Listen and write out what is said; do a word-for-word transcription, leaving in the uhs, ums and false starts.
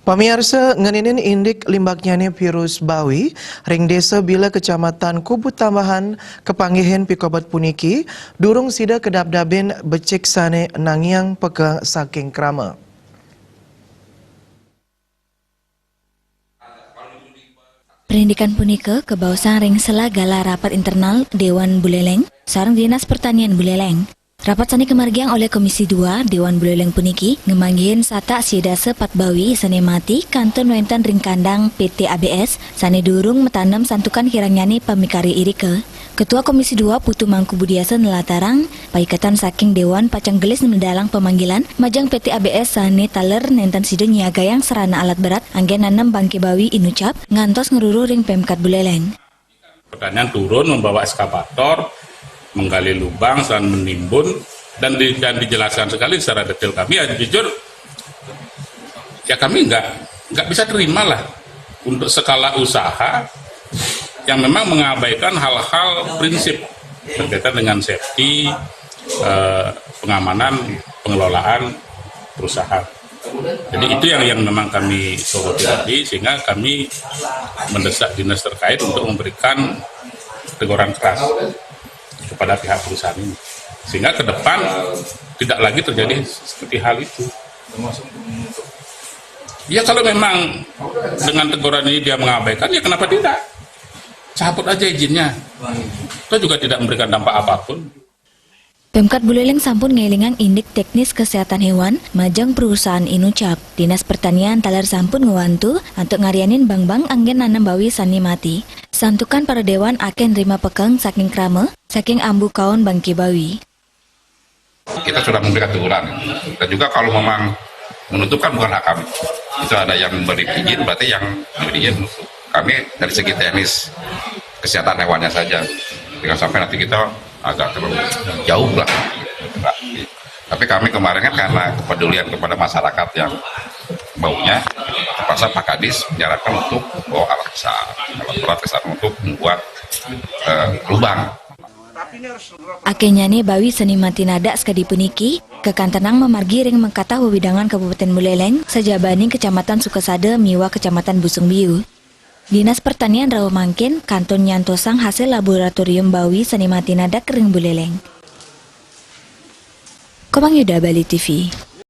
Pamiarsa, ngeninin indik limbaknyane virus bawi ring Desa Bila, Kecamatan Kubutambahan, kapanggihin pikobet puniki, durung sida kadabdabin becik sane nangiang pekeng saking krama. Parindikan punika kabaosang ring sela-gala rapat internal Dewan Buleleng sareng Dinas Pertanian Buleleng. Rapat sane kamargiang olih Komisi dua Dewan Buleleng puniki ngamanggihin satak sia dasa pat bawi sane mati kantun wenten ring kandang P T A B S sane durung matanem santukan kirangnyane pamikarya irika. Ketua Komisi dua Putu Mangku Budiasa nlatarang, paiketan saking Dewan pacang gelis mledalang pamanggilan majeng P T A B S sane taler nenten sida nyiagayang sarana alat berat anggen nanem bangke bawi inucap ngantos ngruruh ring Pemkat Buleleng. Pertanian turun membawa ekskavator, menggali lubang, dan menimbun, dan, di, dan dijelaskan sekali secara detail kami. Ya, jujur, ya kami nggak nggak bisa terima lah untuk skala usaha yang memang mengabaikan hal-hal prinsip berkaitan dengan safety, eh, pengamanan, pengelolaan perusahaan. Jadi itu yang yang memang kami soroti tadi, sehingga kami mendesak dinas terkait untuk memberikan teguran keras kepada pihak perusahaan ini, sehingga ke depan tidak lagi terjadi seperti hal itu. Ya, kalau memang dengan teguran ini dia mengabaikan, ya kenapa tidak? Cabut aja izinnya. Itu juga tidak memberikan dampak apapun. Pemkat Buleleng sampun ngelingang indik teknis kesehatan hewan majeng perusahaan inucap. Dinas Pertanian taler sampun ngwantu antuk ngaryanin bangbang anggen nanem bawi sane mati. Santukan para dewan akeh nrima pekeng saking krama, saking ambu kaon bangke bawi. Kita sudah memberikan teguran. Dan juga kalau memang menutup kan bukan hak kami. Itu ada yang memberi izin, berarti yang memberi izin menutup. Kami dari segi teknis kesehatan hewannya saja. Jangan sampai nanti kita agak terlalu jauh lah. Tapi kami kemarin kan karena kepedulian kepada masyarakat yang baunya, terpaksa Pak Kadis menyarankan untuk bawa alat besar, alat berat ke sana untuk membuat eh, lubang. Akenyane bawi sane mati nadak sakadi puniki, kakantenang mamargi ring makatah wewidangan Kabupaten Buleleng, sajabaning Kecamatan Sukasada miwah Kecamatan Busung Biu. Dinas Pertanian rauh mangkin kantun nyantosang hasil laboratorium bawi sane mati nadak ring Buleleng. Komang Yuda, Bali T V.